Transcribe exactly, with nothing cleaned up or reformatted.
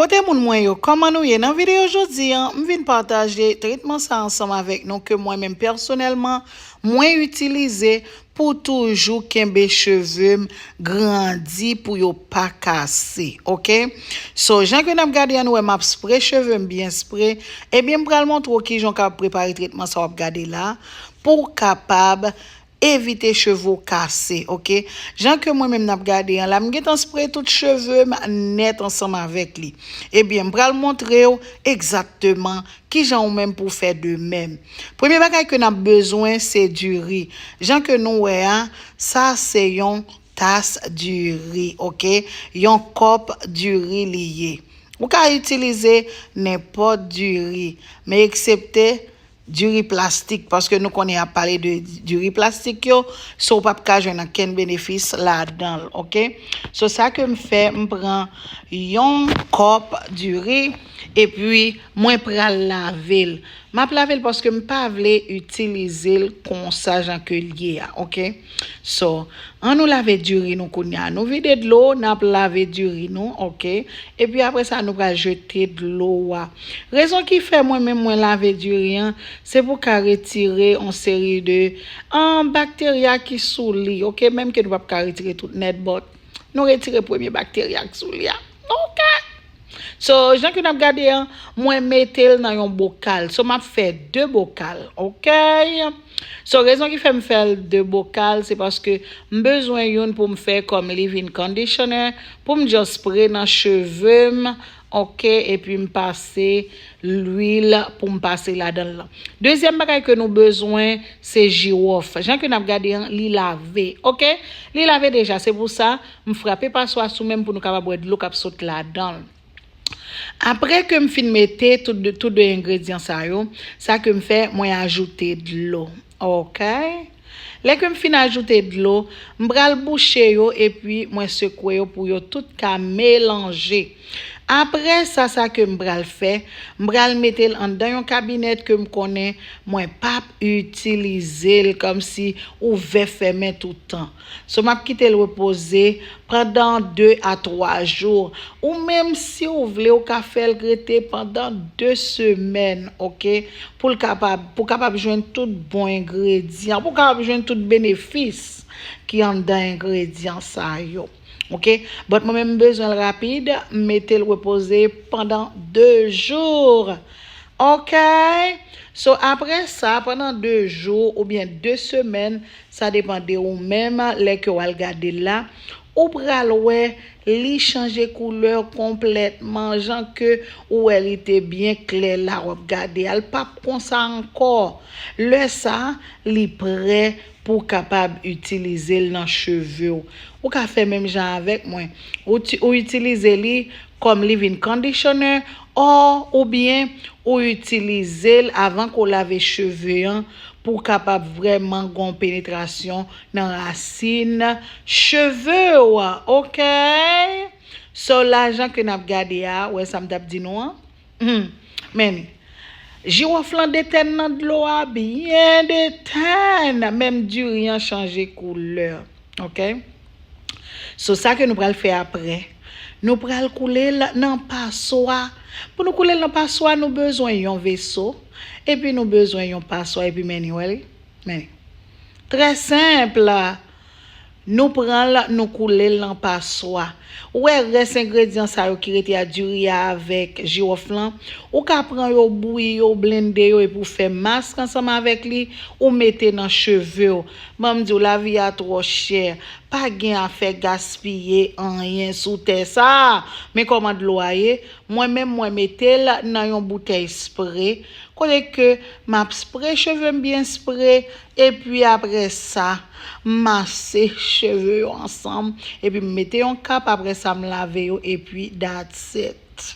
Kote moun mwen yo, kòman nou ye? Nan videyo jodi an, m vin pataje tretman sa ansanm avèk nou ke mwen menm pèsonèlman, mwen itilize pou toujou kenbe cheve m grandi pou yo pa kase, oke? So, jan ke n ap gade an, nou wè m ap spre cheve m byen spre. Ebyen, m pral montre w kijan w ka prepare tretman sa w ap gade la pou w kapab evite cheve w kase, oke? Jan ke mwen menm n ap gade an la, m gentan spre tout cheve m nèt ansanm avèk li. Ebyen, m pral montre w egzakteman kijan ou menm pou w fè de menm. Premye bagay ke n ap bezwen, se diri. Jan ke nou wè a, sa se yon tas diri, oke? Yon kòp diri li ye. Ou ka itilize nenpòt diri, men eksepte diri plastik, paske nou konnen y ap pale de diri plastik yo, so w p ap ka jwenn ankenn benefis ladan l, oke? So, sa ke m fè, m pran yon kòp diri, epi mwen pral lave l. M ap lave l paske m pa vle itilize l konsa jan ke l ye a, oke? So, ann nou lave diri nou kounye a. Nou vide dlo, n ap lave diri nou, oke? Epi apre sa, nou pral jete dlo a. Rezon ki fè mwen menm mwen lave diri an, se pou ka retire yon seri de, an, bakterya ki sou li, oke? Menm ke nou p ap ka retire tout nèt, but nou retire premye bakterya ki sou li a. Oke? So, jan ke n ap gade an, mwen mete l nan yon bokal. So, m ap fè de bokal, oke? So, rezon ki fè m fè l de bokal, se paske m bezwen youn pou m fè kòm leave-in conditioner, pou m just spre nan cheve m, oke? Epi m pase lwil pou m pase ladan l lan. Dezyèm bagay ke nou bezwen, se jiwòf. Jan ke n ap gade an, li lave, oke? Li lave deja, se pou sa, m frape paswa sou men m pou nou kapab wè dlo k ap sot ladan l. Apre ke m fin mete tout de, tout de engredyan sa yo, sa ke m fè, mwen ajoute dlo. Oke? Lè ke m fin ajoute dlo, m pral bouche yo epi mwen sekwe yo pou yo tout ka melanje. Apre sa, sa ke m pral fè, m pral mete l anndan yon kabinèt ke m konnen mwen p ap itilize l kòmsi ouvè fèmen toutan. So, m ap kite l repoze pandan de a twa jou. Ou menm, si w vle, ou ka fè l rete pandan de semèn, oke? Pou l kapab, pou w kapab jwenn tout bon engredyan, pou w kapab jwenn tout benefis ki anndan engredyan sa yo. Oke? But mwen menm, m bezwen l rapid, m mete l repoze pandan de jou. Oke? So, apre sa, pandan de jou oubyen de semèn, sa depann de ou menm, lè ke w al gade l la, ou pral wè li chanje koulè konplètman, jan ke ou wè li te byen klè la, w ap gade a, l p ap konsa ankò. Lè sa, li prè pou w kapab itilize l nan cheve w. Ou ka fè menm jan avèk mwen. Ou ti-, ou itilize li kòm leave-in conditioner, or oubyen ou itilize l avan ke w lave cheve an pou w kapab vrèman gen yon penetrasyon nan rasin cheve w, oke? So, la, jan ke n ap gade a, wè sa m t ap di nou an? Hmm. Men, jiwòf lan detèn nan dlo a, byen detèn. Menm diri an chanje koulè. Oke? So, sa ke nou pral fè apre, nou pral koule l nan paswa. Pou nou koule l nan paswa, nou bezwen yon veso, epi nou bezwen yon paswa, epi men ni wè li. Men ni. Trè senp. Nou pran l, nou koule l nan paswa. Ou wè rès engredyan sa yo ki rete a, diri a avèk jiwòf lan, ou ka pran yo, bouyi yo, blende yo, epi w fè mask ansanm avèk li, ou mete nan cheve w. Ban m di w, lavi a twò chè. Pa gen afè gaspiye anyen sou tè sa a. Men kòman dlo a ye, mwen menm, mwen mete l nan yon boutèy spre, kote ke m ap spre cheve m byen spre, epi apre sa, m mase cheve yo ansanm, epi m mete yon kap, apre sa, m lave yo, epi that's it.